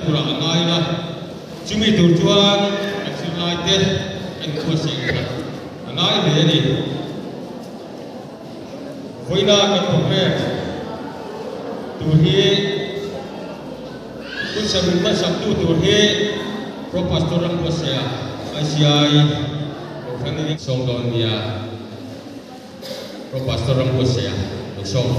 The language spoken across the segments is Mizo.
Phurah a ngai la, chumi tur chuan kan zirlai te a inchhuahsei that a ngai hle a ni. Vawiina kan programme tur hi hun sarih hmansak tu tur hi Pro Pastor Rambuatsaia ICI Kohhran in sawm dawn nia Pro Pastor Rambuatsaia lo sawm.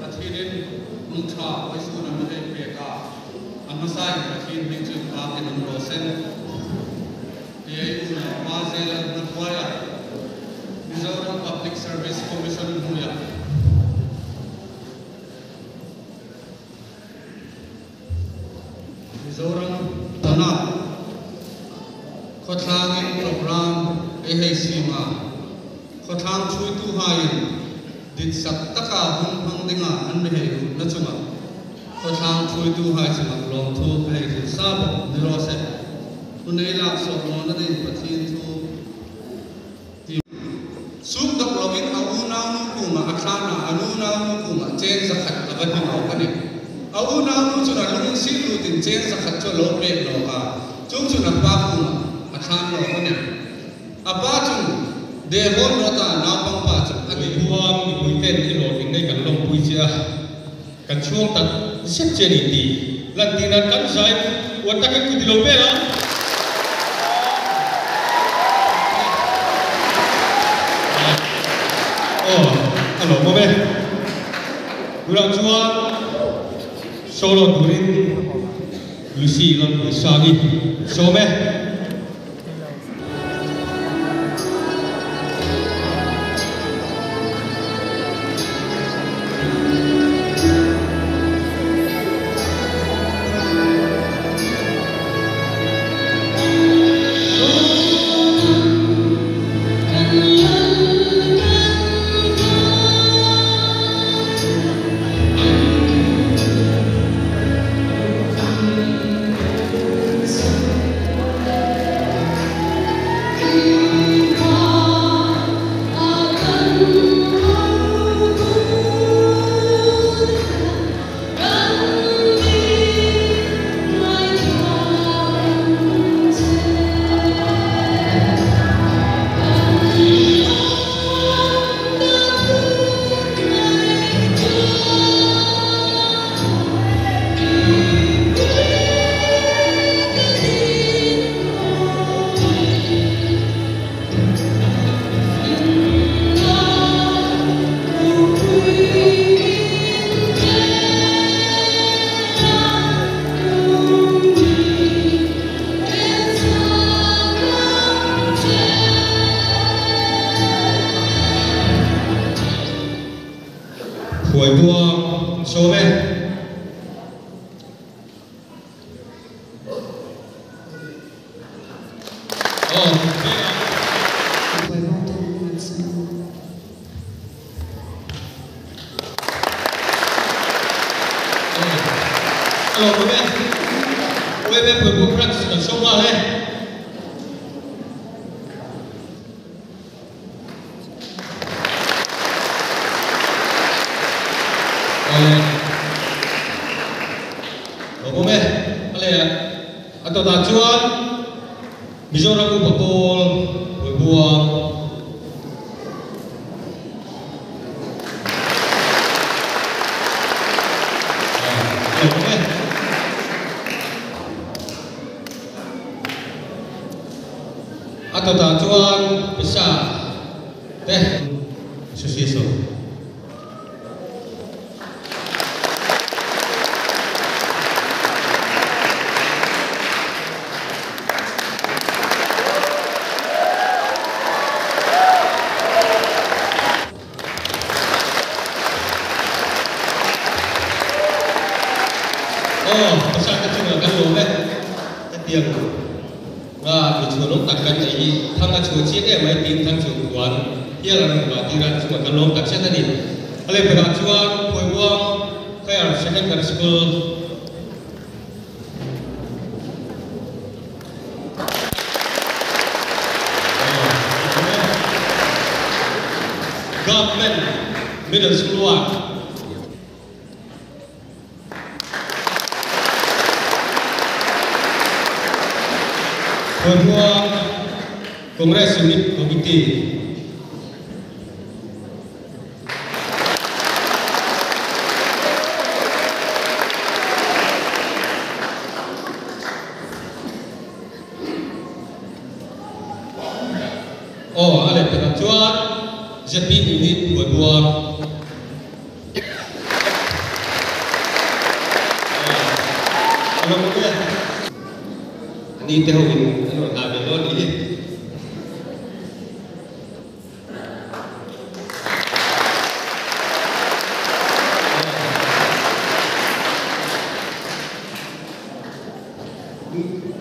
Pathianin lungtha Pawisun an hei pek a, a hmasain Pathian hming chu tlakin an rawh sen. Tiai u leh pa zel an hma thuai a, Mizoram Public Service Commission hnuaiah. Mizoram tana khawthlangin programme ei hei sima khawthlang chhuitu haiin ditsak taka hun hmang dinga an mi hei rutna chunga khawthlang chhuitu hai chungah lawmthu a hei thil sa bawk ni rawh se. Thunei lak sawh nawna din Pathian thu ti. Sum dawk lovin a unaunu kumah a thlan a, an unaunu kumah cheng zakhat a va hnim awk a ni. A unaunu chun a lungin sih lutin cheng zakhat chu a lo pek lawk a, chung chun a pa kumah a thlan lawk a ni. A pa chung Dehawn Rawta naupang pa chu a ni. Huam mipui ten i hlawhtling nei kan lawmpui che a, kan chhuang tak zet che a ni tih lantir nan kan zai uar takin kut i lo vel ang. Aw, a lawmawm e. Tunah chuan solo turin Lucy Lalpuisangi sawm e. Phuaibuang sawm e. Aw. Phuaibuang thawng an sawm. A lawmawm e. OMM Phuaibuang Branch kan sawm nghal e. Awle. Lawmawm e. A leh a tawtah chuan Mizoram Upa Pawl Phuaibuang Lawmawm e. A tawtah chuan pisa te Association. Aw, pisa te chungah kan lawm e, hetiang nga mi chhuanawm tak kan nei hi thang a chhuah chiang em mai tiin thang chhuah khuan hial an rawn vah tir a, chungah kan lawm tak zet a ni. A lehpekah chuan Phuaibuang Higher Secondary School, Government Middle School ah Phuaibuang Congress Unit Committee. Aw, a leh takah chuan ZP Unit Phuaibuang. Aw, a lo awm e. A ni te ho in an rawn hah ve dawn nih hi.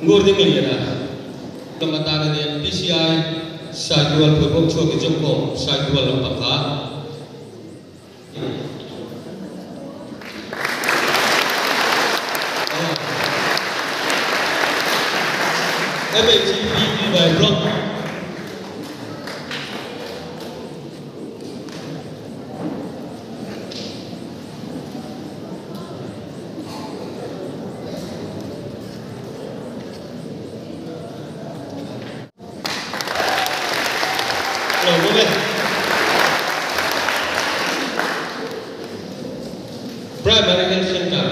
Ngur ding lian a lam atan a nia PCI Saidual Phuaibuang chhuak i Jawmkawm Saidual lampang kha. MHEP Mumbai Block. Lo bawk e. Primary Health Centre.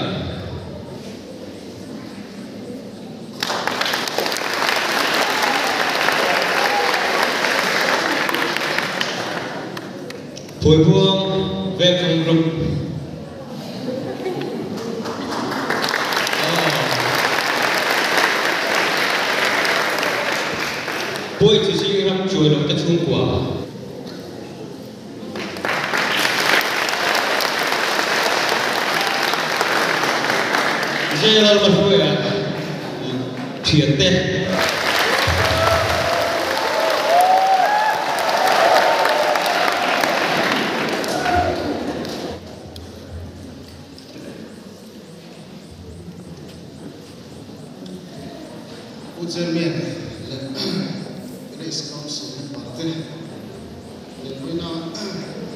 Phuaibuang Vengthlang Group. Puai chu zing ram chuai lo te chhungkua. General Mahruaia thiante. Pu Chairman leh Village Council member te, Lehpuina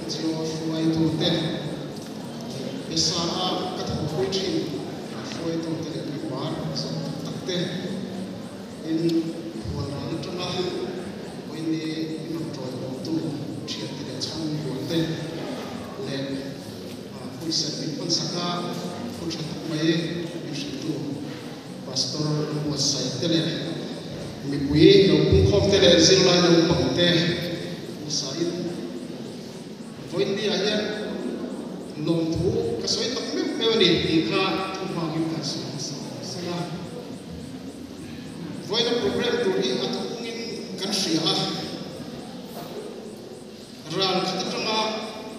NGO hruaitute leh pesa a ka thawhpui thin hruaitute leh member zawng tak tak te in hualral atanga vawiini in rawn tawihawmtu thiante leh chhungkua te leh hun serh min hmansak a, hun tha tak mai min hrilhtu Pastor Rambuatsaih te leh mipui lo pungkhawm te leh zirlai naupang te hmasain vawiinniah hian lawmthu ka sawi tak meuh meuh a ni tih kha thu hmangin kan sawi hmasa seng a. Vawiina program tur hi a thupungin kan hria a. Ral khat atanga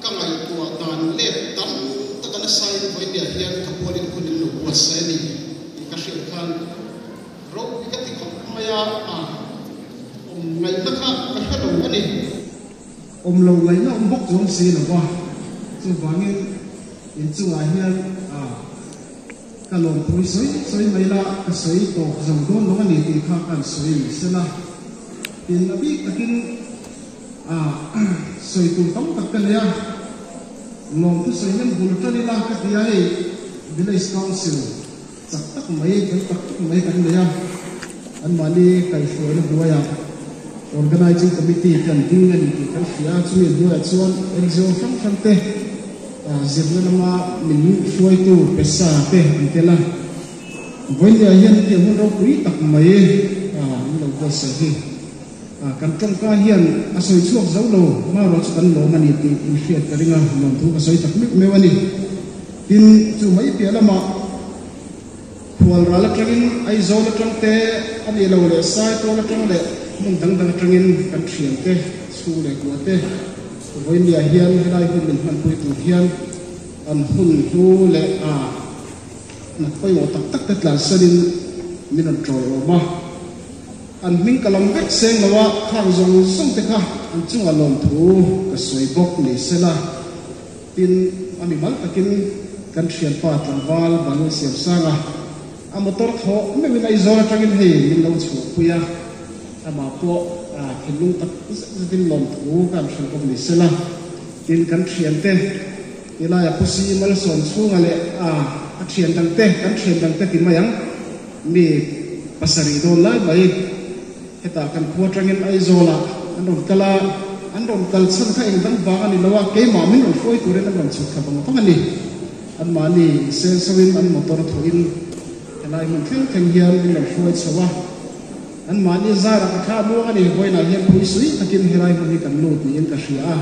ka ngaihtuah dan let tam tak a nasain vawiinniah hian ka pualin hun in lo buatsaih a ni tih ka hriat khan ropui ka ti khawp mai a, a awm ngaihna kha ka hre lo a ni. Awm lo ngaihna awm bawk chuang si lo va, chuvangin inchungah hian a ka lawmpui sawi sawi mai la, ka sawi tawp zo dawn lo a ni tih kha kan sawi ni sela, tin a bik takin a sawi tur tam tak ka nei a, lawmthu sawi hian bul tan ila ka ti a, hei Village Council chak tak mai, fel tak tak mai kan nei a, anmahni kaihhruaina hnuaiah Organizing Committee te an ding a ni tih kan hria a, chumi hnuaiah chuan NGO hrang hrang te zirna lama min hruaitu pesa te an tel a, vawiinah hian hetiang hun ropui tak mai an lo buatsaih hi. Kan tawngka hian a sawi chhuak zo lo, hmaruah chu kan lawm a ni tih in hriat ka ring a, lawmthu ka sawi tak meuh meuh a ni. Tin, chu mai piah lamah khual ral atangin Aizawl atang te a nih lo leh Saitual atang leh hmun dang dang atangin kan thiante chhung leh kua te vawiinniah hian helai hun min hmanpui tur hian an hun hlu leh a hna pawimawh tak tak te tlansanin min rawn tawiawm a. An hming ka lam vek seng lo a, khang zawng zawng te kha an chungah lawmthu ka sawi bawk ni sela, tin a mimal takin kan thianpa tlangval Vanlal Siamsanga a motor thawh meuhin Aizawl atangin hei min lo chhuahpui a, amah pawh thinlung tak zet zetin lawmthu ka an hrilh bawk ni sela, tin kan thiante tilaiah Pu Si Malsawm chhunga leh a thian dangte kan thian dangte ti mai ang. Mi pasarih dawn lai mai hetah kan khua atangin Aizawlah an rawn kal a, an rawn kal chhan kha eng dang vang a ni lo a, keimah min rawn hruai turin an rawn chhuk thla vang vang a ni. Anmahni senso in an motor thawhin helai hmun thleng thleng hian min rawn hruai chho a, anmahni zarah ka thla muang a ni. Vawiinah hian phui sui takin helai hmun hi kan lut niin ka hria a,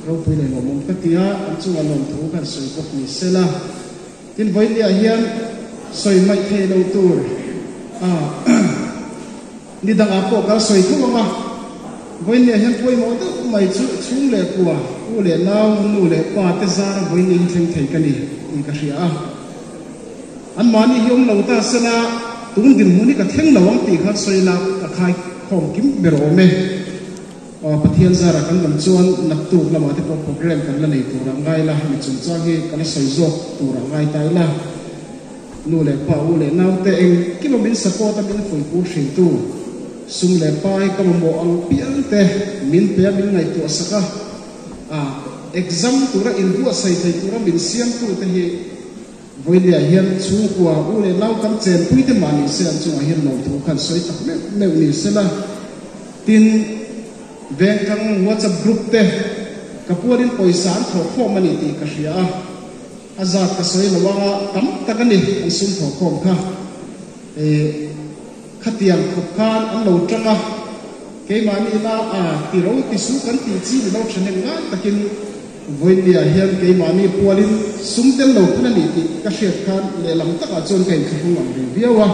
ropui leh lawmawm ka ti a, an chungah lawmthu kan sawi bawk ni sela. Tin, vawiinniah hian sawi maih thei lo tur a ni dangah pawh kal sawi tho ang a, vawiinniah hian pawimawh deuh mai chu chhung leh kua, u leh nau, nu leh pa te zara vawiinni hi thleng thei ka ni tih ka hria a. Anmahni hi awm lo ta sela tun dinhmun hi ka thleng lo ang tih kha sawi ila ka khai khawm kim ber awm e. Aw Pathian zara kan lam chuan naktuk lamah te pawh program kan la nei tur ah ngai la, mi chungchang hi ka la sawi zawk tur ah ngai ta ila. Nu leh pa, u leh nau te engkim a min support a min fuihpur thin tu, sum leh pai ka mamawh ang piang te min pe a min ngaihtuah sak a, a exam tura inbuatsaih thei tura min siam tu te hi Vawiinniah hian chhungkua u leh nau kan chenpui te mah ni se an chungah hian lawmthu khan sawi tak meuh meuh ni sela. Tin, vengtlang WhatsApp group te ka pualin pawisa an thawhkhawm a ni tih ka hria a, a zat ka sawi lo anga tam tak a ni an sum thawhkhawm kha. Ih, khatiang khawp khan an lo tang a, keimahni ila a ti ro ti su kan tih chi ni lo thahnem ngai takin. Vawinia hian keimahni pualin sum tel lo phun a ni tih ka hriat khan lehlam takah chuan ka inthlahrung ang reng viau a.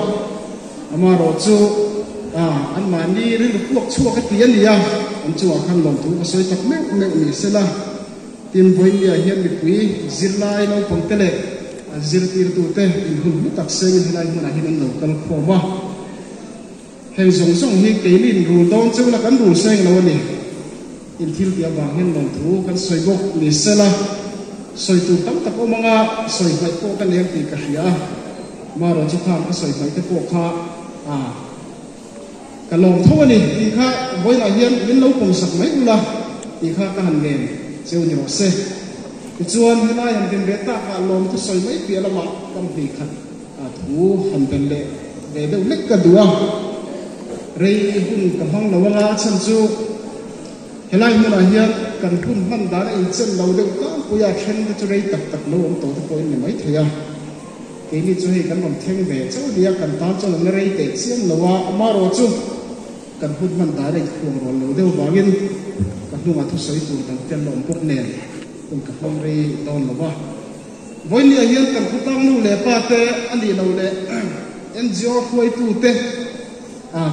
Amaherawhchu, anmahni rilru puak chhuak a ti a ni a, an chungah khan lawmthu ka sawi tak meuh meuh ni sela. Tin, Vawinia hian mipui zirlai naupangte leh zirtirtute inhun hlu tak sengin helai hmunah hian an lo kal khawm a. Heng zawng zawng hi keinin rul dawn cheu la kan rul seng lo a ni. In thil tih avang hian lawmthu kan sawi bawk ni sela, sawi tur tam tak awm anga sawi hmaih pawh ka nei ang tih ka hria a. Marawh chu khang ka sawi hmaih te pawh kha a ka lawm tho a ni tih kha vawiinah hian min lo pawmsak mai ula tih kha ka han ngen cheu ni rawh se. Tichuan helai han din ve takah lawmthu sawi mai piah lamah kam hnih khat A thu han bel leh ve deuh lek ka duh a, rei hun ka hmang lo anga a chhan chu helai hmunah hian kan hun hman dan a inchen lo deuh tlangpui a, then te chu rei tak tak lo awm tawh te pawhin ni maithei a, keini chu hei kan rawn thleng ve chauh a nia, kan tan chuan an la rei teh chiam lo a, amaherawh chu kan hun hman dan a inkhuang rual lo deuh vangin ka hnungah thusawi tur dang te an la awm bawk nen hun ka hmang rei dawn lo va. Vawinia hian kan khawtlang nu leh pa te a nih loh leh NGO hruaitu te,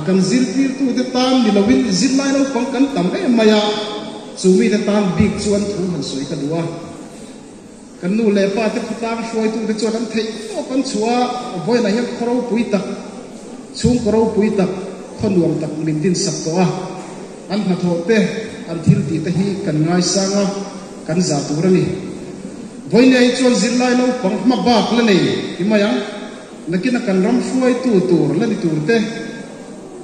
kan zirtirtu te tan ni loin zirlai naupang kan tam em mai a, chu mite tan bik chuan thu han sawi ka duh a. Kan nu leh pa te khawtlang hruaitu te chuan an theih tawp an chhuah a, vawiinah hian khaw ropui tak, chhungkaw ropui tak, khaw nuam tak min dinsak tawh a, an hnathawh te, an thil tih te hi kan ngaisang a, kan zah tur a ni. Vawinia hi chuan zirlai naupang hma bak la nei ti mai ang, nakina kan ram hruaitu tur la ni tur te,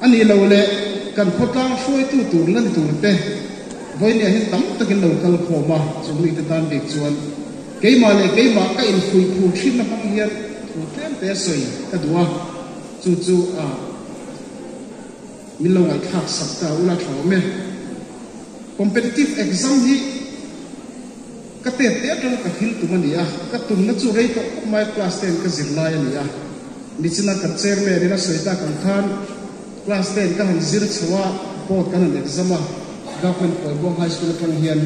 a nih loh leh kan khawtlang hruaitu tur la ni tur te vawinia hian tam takin lo kal khawm a, chu mite tan bik chuan keimah leh keimah ka infuih phur thinna hmang hian thu tlem te a sawi ka duh a, chu chu a min lo ngaihthlak sak ta ula tha awm e. Competitive exam hi ka tet te atanga ka thil tum a ni a, ka tumna chu rei tawh khawp mai class ten ka zir lai a ni a, nichina kan chairman in a sawi tak ang khan class ten ka han zir chho a, board kan han exam a, Government Pawibawng High School atang hian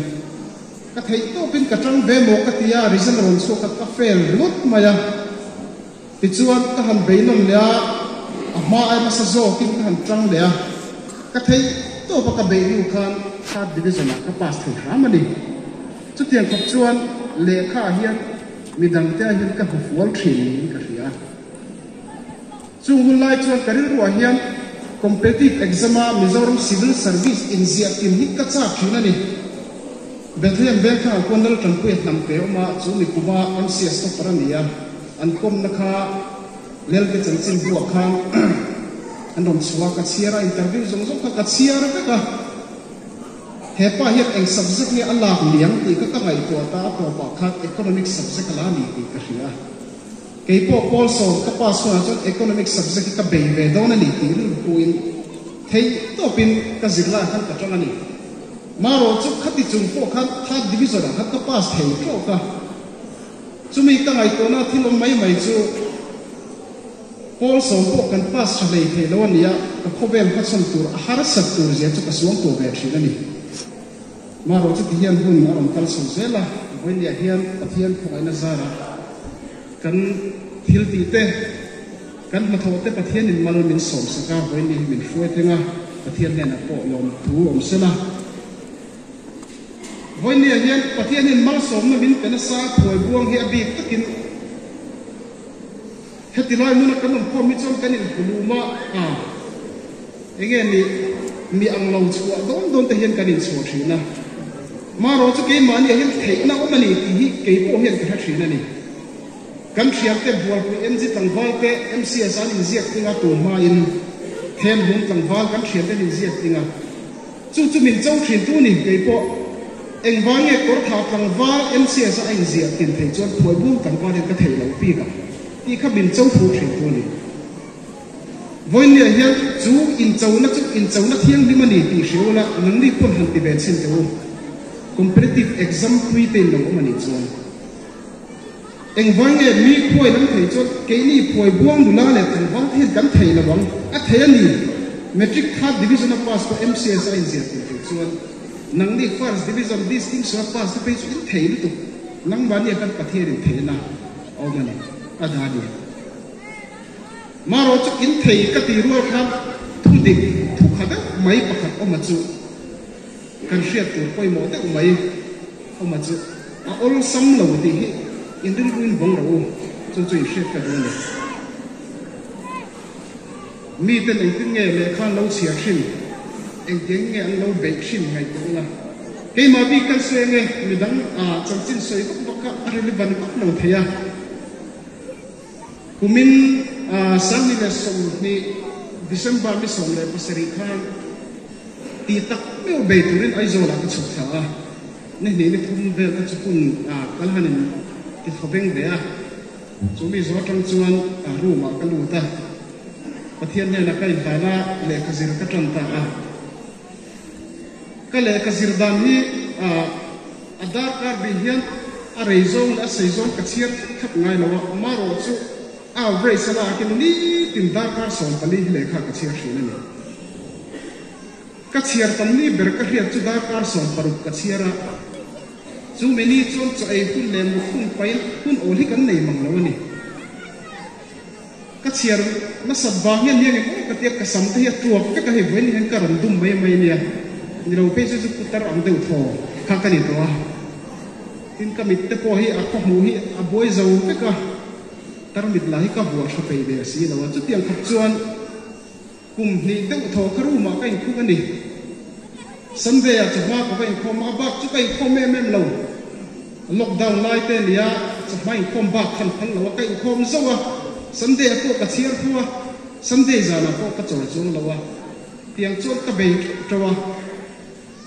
ka theih tawpin ka tang ve maw ka ti a, result a rawn chhuak a, ka fail ringawt mai a, tichuan ka han bei nawn leh a, a hma ai hmasa zawkin ka han tang leh a, ka theih tawpa ka beih hnu khan third division ah ka pass thei hram a ni. Chutiang khawp chuan lehkha ah hian midangte ah hian ka hmu fual thin niin ka hria. Chung hun lai chuan ka rilru ah hian competitive exam a Mizoram Civil Service inziah tin hi ka chak thin a ni. Bethlehem Vengthlang ah khuan Laltanpuia hnam pe awm a, chu mi kuma MCS topper a ni a, an kawmna kha Lelte chanchin buah khan an rawn chhuah a, ka chhiar a, interview zawng zawng kha ka chhiar vek a. He pa hian eng subject nge a lak liang tih kha ka ngaihtuah ta, a tawpah khan Economics subject a la ni tih ka hria. Kei pawh Paul Sawm ka pass hunah chuan Economics subject hi ka bei ve dawn a ni tih rilru puin theih tawpin ka zirlaiah khan ka tang a ni. Marawh chu khati chung pawh khan third division ah khan ka pass thei tawk a. Chumi ka ngaihtuahna thil awm mai mai chu Paul Sawm pawh kan pass tha hlei thei lo a nia, ka khawvel hmachhawn tur a harsat tur zia chu ka suang tur ve thin a ni. Marawh chuti hian hun a rawn kal chho zel a, vawinia hian Pathian khawngaihna zarah kan thil tih te, kan hnathawh te Pathianin mal min sawmsak a, vawinia hi min hruai thleng a, Pathian hnenah pawh lawmthu awm sela. Vawinia hian Pathianin malsawmna min pe nasa phuai buang hi a bik takin heti lai hmuna kan awm khawm hi chuan kan inhulum a, a enge ni mi ang lo chhuah dawn dawn te hian kan inchhuah thin a. Marawh chu keimahniah hian theihna awm a ni tih hi kei pawh hian ka hre thin a ni. Kan thiante Bualpui MG tlangval te MCS an inziak tling a tun hmain Themhlum tlangval kan thiante an inziak tling a. Chu chu min cho thin tu ni kei pawh engvang nge kawrthah tlangval MCS a a inziah tin thei chuan phuaibum tlangval hian ka thei lo bik ang tih kha min cho thu thin tu ni. Vawinia hian chu inchona chu inchona thianghlim a ni tih hria ula nangni pawn han ti ve chhin teh u. Competitive exam pui te in lo awm a nih chuan. Engvang nge mi phuai lam thei chuan keini phuai buang nula leh tlangval te hian kan thei lo ang? A thei a ni. Matric third division a pass pawh MCS a inziah tir thei chuan. Nangni first division distinction a pass te phei chu in thei lutuk. Nangmahni ah khan Pathian in theihna a awm a ni, a dah a ni. Marawh chu in thei ka ti rual khan thu dik thu kha deuh mai pakhat awm a chu kan hriat tur pawimawh deuh mai awm a chu a awlsam lo tih hi in rilru in vawng rawh u, chu chu in hriat ka duh a ni. Miten engtin nge lehkha an lo chhiar thin, engtiang nge an lo beih thin ngaihtuah ula. Keimah bik kan sawi ange, midang chanchin sawi vak vak kha a relevant vak lo thei a. Kumin 2020 December ni 17 khan ti tak meuh bei turin Aizawlah ka chhuk thla a, ni hnih ni thum vel te chu hun kal hanin ti thaw veng ve a. Chu mi zawh atang chuan room ah ka lut a, Pathian hnenah ka inhlan a, lehkha zir ka tan ta a. Ka lehkha zir dan hi a darkar bih hian a rei zawng leh a sei zawng ka chhiar thlap thlap ngai lo a, marawh chu average a lakin nitin darkar 14 hi lehkha ka chhiar thin a ni. Ka chhiar tam ni ber ka hriat chu darkar 16 ka chhiar a, chu mi ni chuan chaw ei hun leh mut hun pain hun awl hi kan nei mang lo a ni. Ka chhiar nasat vang hian nia ngem aw ka tia ka sam te hi a tuak vek a, hei vawiin hian ka rawn dum mai mai a nia, ni lo phei chu chu putar ang deuh thaw kha ka ni tawh a, tin ka mit te pawh hi a khaw hmuh hi a buai zo vek a, tarmit lah hi ka vuah tha peih ve si lo a, chutiang khawp chuan. Kum hnih deuh thaw ka room ah ka inkhung a ni. Sunday ah chawhma ka va inkhawm a, a bak chu ka inkhawm em em lo. Lockdown lai te nia chawhma inkhawm bak khan phal lo a, ka inkhawm zauh a, Sunday ah pawh ka chhiar thu a, Sunday zanah pawh ka chawl chuang lo a, tiang chuan ka bei theuh teuh a.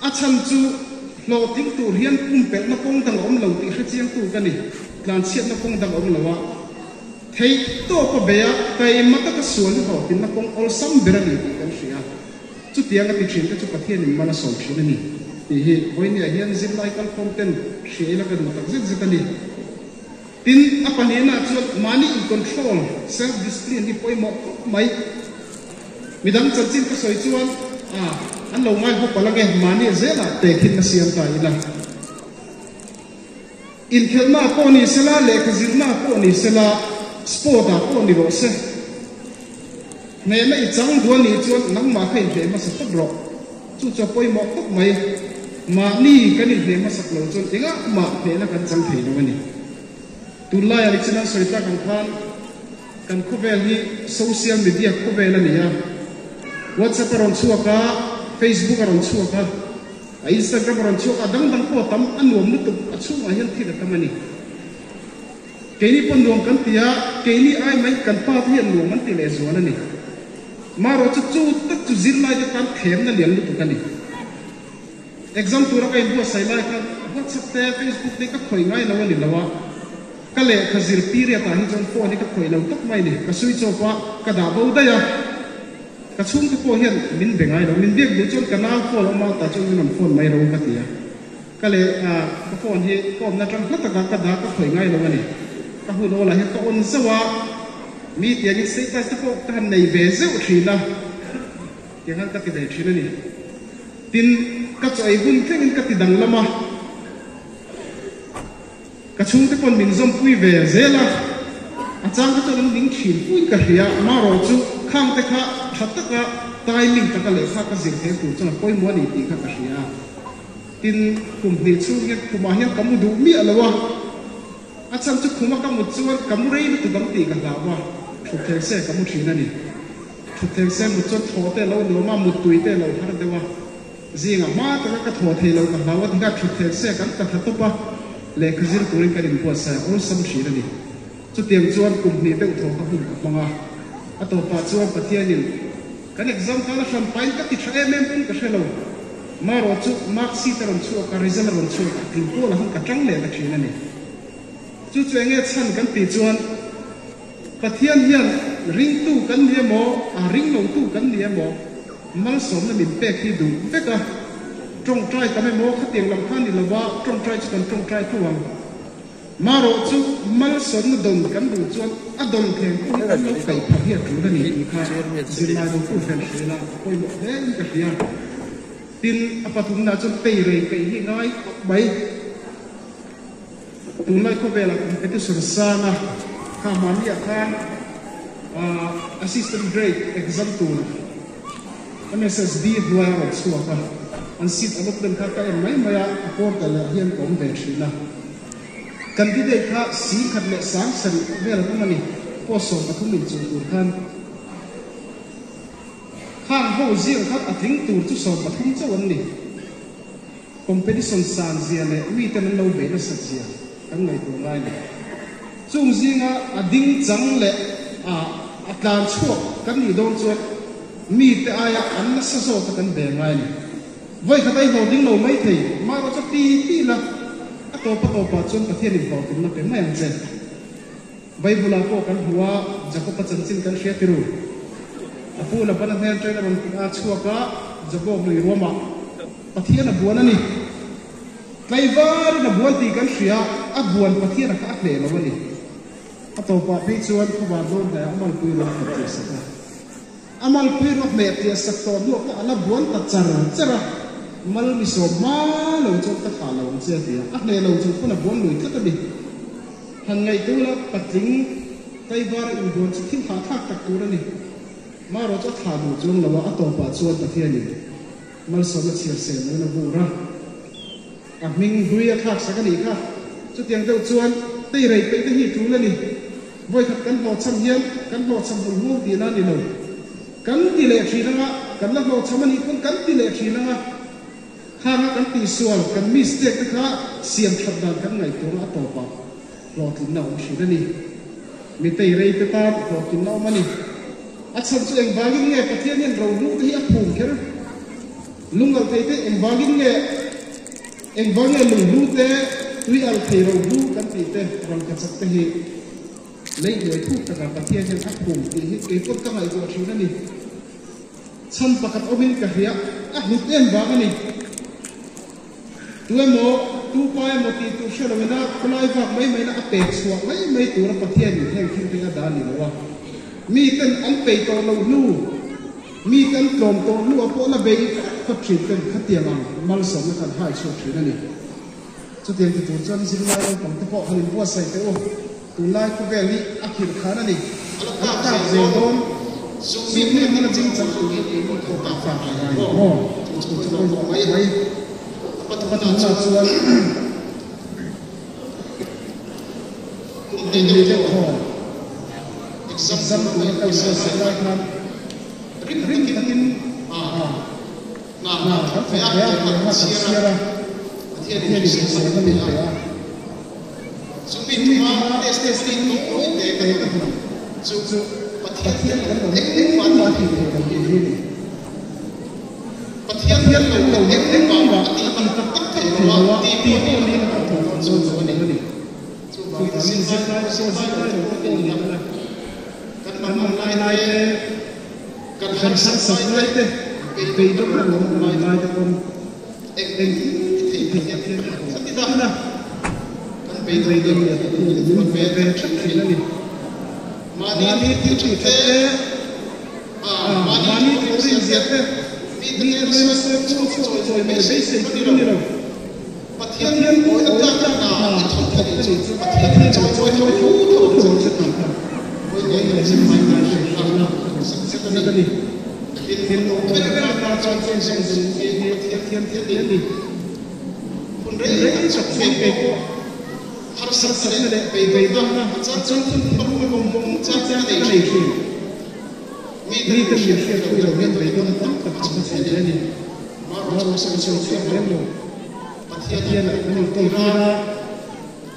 A chhan chu hlawhtling tur hian pumpelhna kawng dang a awm lo tih hrechiangtu ka ni. Tlanchhiatna kawng dang a awm lo a, theih tawp a bei a, taima taka sual hi hlawhtlinna kawng awlsam ber a ni tih kan hria. Chutiang a ti thin te chu Pathianin mal a sawm thin a ni tih hi vawinia hian zirlai kalkhawm ten hria ila ka duh tak zet zet a ni. Tin, a pahnihna chuan mahni in control, self discipline hi pawimawh khawp mai. Midang chanchin ka sawi chuan a an lo ngai hawp alh ange, mahni zelah tehkhin na siam ta ila. Inkhelhna pawh ni sela, lehkha zirna pawh ni sela, sport ah pawh ni rawh se. Hnehna i chang duh a nih chuan nangmah kha inhleh hmasa phawt rawh. Chu chu a pawimawh khawp mai. Mahni kan inhleh hmasak lo chuan engah mah hnehna kan chang thei lo a ni. Tunlaiah ni chin an sawi tak ang khan kan khawvel hi social media khawvel a ni a. WhatsApp a rawn chhuak a, Facebook a rawn chhuak a, a Instagram a rawn chhuak a, a dang dang pawh a tam, a nuam lutuk, a chhungah hian thil a tam a ni. Keini pawh nuam kan ti a, keini ai mai kan pa te hian nuam an ti leh zual a ni. Marawh chu chu tak chu zirlai te tan thlemna lian lutuk a ni. Exam tura ka inbuatsaih lai khan WhatsApp te, Facebook te ka khawih ngai lo a ni lo a, ka lehkha zir period ah hi chuan phone hi ka khawih lo tawp mai a ni. Ka switch off a, ka dah bo daih a, ka chhungte pawh hian min be ngai lo. Min biak duh chuan ka nau phone a awm a, tah chuan min rawn phone mai ro ka ti a. Ka leh a, ka phone hi ka awmna atang hla takah ka dah ka khawih ngai lo a ni. Ka hun awlah hian ka on zauh a, mi tiangin status te pawh ka han nei ve zeuh thin a, tiang khan ka ti ve thin a ni. Tin, ka chaw ei hun thlengin ka ti danglam a, ka chhungte pawn min zawmpui ve zel a, a chang kha chuan an ning thin puiin ka hria, marawh chu khang te kha tha taka timing taka lehkha ka zir thei tur chuan a pawimawh a ni tih kha ka hria. Tin, kum hnih chhung hian khumah hian ka mu duh miah lo a, a chhan chu khuma ka mut chuan ka mu rei lutuk ang tih ka hlau a, thutthleng se ka mu thin a ni. Thutthleng se mut chuan thaw te lo nuam a, muttui te lo har deuh a, zingah hma taka ka thaw thei lo ka hlau a, tikha thutthleng se kan tla thla tawp a, lehkha zir turin kan inbuatsaih a awlsam thin a ni. Chutiang chuan kum hnih deuh thaw ka hun ka hmang a, a tawpah chuan Pathianin, Kan exam kha la hran pain ka ti tha em em pawn ka hre lo. Marawh chu mark sheet a rawn chhuak a, result a rawn chhuak a, tling kual ah khan ka tang leh ta thin a ni. Chu chu enge chhan kan tih chuan Pathian hian ringtu kan ni emaw, a ring lotu kan ni emaw malsawmna min pek hi duh vek a. Tawngtai tam emaw khatiang lam kha ni lova tawngtai chu kan tawngtai tho ang. Marawh chu malsawmna dawn kan duh chuan a dawn thleng pawh hi kan lo kaih phah hi a tul a ni tih kha zirlai rotu hian hria ila a pawimawh hle in ka hria. Tin, a pathumna chuan tei rei peih hi ngai khawp mai. Tunlai khawvelah competition sanga kha mahniah khan Assistant Grade exam tur MSSB hnuaia rawn chhuak a, an seat allotment kha ka en mai mai a, a portal ah hian ka awm ve thin a. Candidate kha 10,000 leh 7,000 vel an awm a ni, post 13 inchung tur khan. Khang ho zir kha a tling tur chu 13 chauh an ni. Competition san zia leh miten an lo beih nasat zia kan ngaihtuah ngai lo. Chung zinga a ding chang leh a a tlan chhuak kan nih dawn chuan mite aia an nasa zawk a kan ve ngai a ni. Vawi khat a i hlawhtling lo mai thei, marawh chu ti ti la, a tawp a tawpah chuan Pathian in hlawhtlinna pe mai ang che. Bible-ah pawh kan hmu a, Jakob-a chanchin kan hria tiru. A pu Labana hmel ṭain a rawn a chhuak a, Jakob lui ruamah Pathian a buan a ni. Tlaivarin a buan tih kan hria, a buan Pathian a kha a hleh lo a ni. A tawpah phei chuan khawvar dawn hnaiah a malpui ruak hmeh tih a sak a. A malpui ruak hmeh tih a sak tawh hnuah pawh a la buan ta char char a, mal mi sawm hma lo chuan ka thlah lo ang che a ti a, a hleh lo chung pawn a buan lui tlat a ni. Han ngaihtuah la, patling Taivar inbuan chu thil hahthlak tak tur a ni. Marawh chu a thlah duh chuang lo a, a tawpah chuan Pathianin malsawmna chhiar sel loin a vur a. A hming hlui a thlak sak a nih kha. Chutiang deuh chuan tei rei peih te hi tul a ni. Vawikhat kan hlawhchham hian kan hlawhchham hul huau tihna a ni lo. Kan ti leh thin anga, kan la hlawhchham a nih pawn kan ti leh thin anga. Khanga kan tihsual, kan mistake te kha siam that dan kan ngaihtuahna a tawpah hlawhtlinna a awm thin a ni. Mitei rei te tan hlawhtlinna a awm a ni. A chhan chu engvangin nge Pathian hian rohlu te hi a phum kher? Lungalh thei te engvangin nge engvang nge lunghlu te tui alh thei rohlu kan tih te rangkachak te hi lei hnuai thuk takah Pathian hian a phum tih hi keipawh ka ngaihtuah thin a ni. Chhan pakhat awmin ka hria, a hlut em vang a ni. Tu emaw, tu pa emaw tih tur hre loin a khawlai vak mai maina a pek chhuah mai mai tura Pathianin heng thil te a dah ni lo a. Miten an peih tawh loh hnu, mite an tlawm tawh hnu ah pawh la bei fat fat thin ten khatiang ang malsawmna khan hai chhuak thin a ni. Chutiang ti tur chuan zirlai naupang te pawh han inbuatsaih teh u. Tunlai khawvel hi a khirh khan a ni. A la tak zel dawn. Chu mi hming a ching chang tur hi keini pawh kan fak a ngai maw? Chu chu pawimawh khawp mai. A pathumna chuan kum hnih deuh thaw exam tura ka inbuatsaih lai khan rim takin hna kan thawk ve a, lehkha kan chhiar a, Pathianin hriselna min pe a. Chumi tuma test te ni tawh te ka hmu chu Pathian kan lo engmah tih theih lo tih hi a ni. Pathian kan lo engmah a ti tak tak thei lo a, ti pawh ni in kan thawh dawn chu a ni. Chuvangin zirlai pawh zirlai lo te pawh ni ila, kan mamawh lai te, kan harsat lai te, beidawn lo kan awm lai te pawn, Engkim i thei Pathian ka hmu thin a, kan beidawng leh Pathian in min vuah ve tlat thin a ni. Mahni thil tih that te, mahni thawh rin zia te, mite hnena sawi chu chawi mai beisei tur a ni lo. Pathian awih a tlak hna i thawk a nih chu Pathian in chawi mawi tho tho ang che tih kha vawi leh zin mai mai hrilhfiahna zet a ni. Tin, ber ber atan chuan chen zawng zawng hi Pathian thil a ni. Hun rei tak chhung kei pawh harsatna leh beidawnna a chang chuan thinlung a vawng vawng chang ka nei thin. Mite min hriatpui lo hian beidawnna tam tak ka hmachhawn ve a ni. Marawh chu ka sawi chhuak lem lo. Pathianah kan inkawl tir a,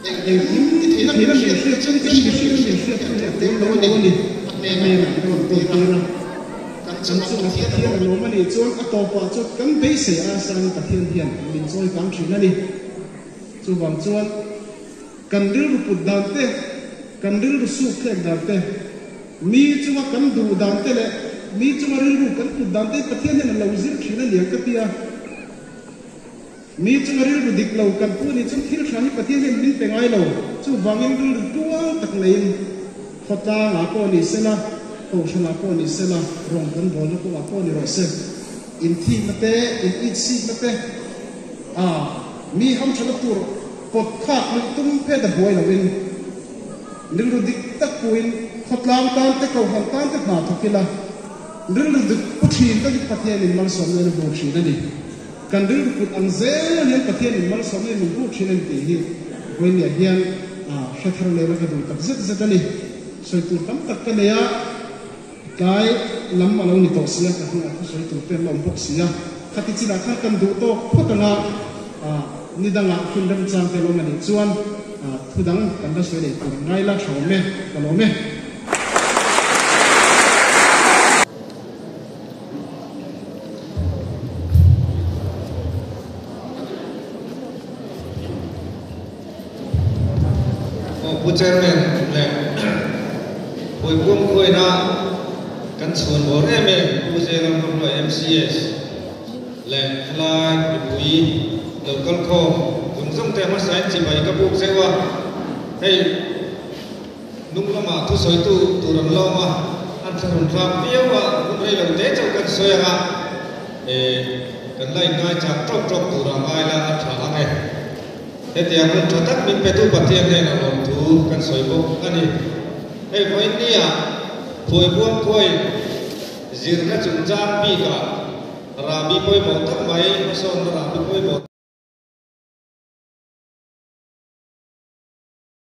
engkim i theihna min hriat chuan kan mihring min hriatpui leh tel lo a ni. A hnenah kan inkawl tir a. Kan chunga Pathian a lawm a nih chuan a tawpah chuan kan beisei a sangin Pathian hian min chawi kang thin a ni. Chuvang chuan kan rilru put dan te, kan rilru suk thlek dan te, mi chunga kan duh dan te leh mi chunga rilru kan put dan te hi Pathian hian a lo zir thin a ni ang ka ti a. Mi chunga rilru dik lo kan pu nih chuan thil tha hi Pathian hian min pe ngai lo. Chuvangin rilru tual tak neiin khawtlangah pawh ni sela, kohhranah pawh ni sela, rawng kan bawlna kawngah pawh ni rawh se. Inthikna te, in itsikna te, a mi hamthatna tur pawt khak luih tum phet a buai loin, rilru dik tak puin khawtlang tan te, kohhran tan te hna thawk ila, rilru dik pu thin takin Pathianin malsawmna in a hmu thin a ni. Kan rilru put ang zel hian Pathianin malsawmna in min hmu thin a ni tih hi vawiinniah hian hre thar leh la ka duh tak zet zet a ni. Sawi tur tam tak ka nei a. Tlai lam a lo ni tawh sia, ka hnungah thusawi tur te an la awm bawk sia. Khati chinah khan kan duh tawk phawt ang a, ni dangah hun remchang te lawm a nih chuan thu dang kan la sawi leh tur an ngai la tha awm e, ka lawm e. Aw Pu Chairman leh Puipum khuaina kan chhuan bawr em em Pu Zeram Ramhnuai MCS leh helai mipui lo kal khawm zawng zawng te hmasain chibai ka buk zeuh a, hei hnung lamah thusawitu tur an la awm a, an thlahrun thlak viau a, hun rei lo te chauh kan sawi ang a, kan la inngai chak tawk tawk tura ngai la a tha ang e. Hetiang hun tha tak min petu Pathian hnenah lawmthu kan sawi bawk a ni. Hei vawiin nia Phuaibuang khuai zirna chungchang bikah rahbi pawimawh tak mai hmasawnna rahbi pawimawh.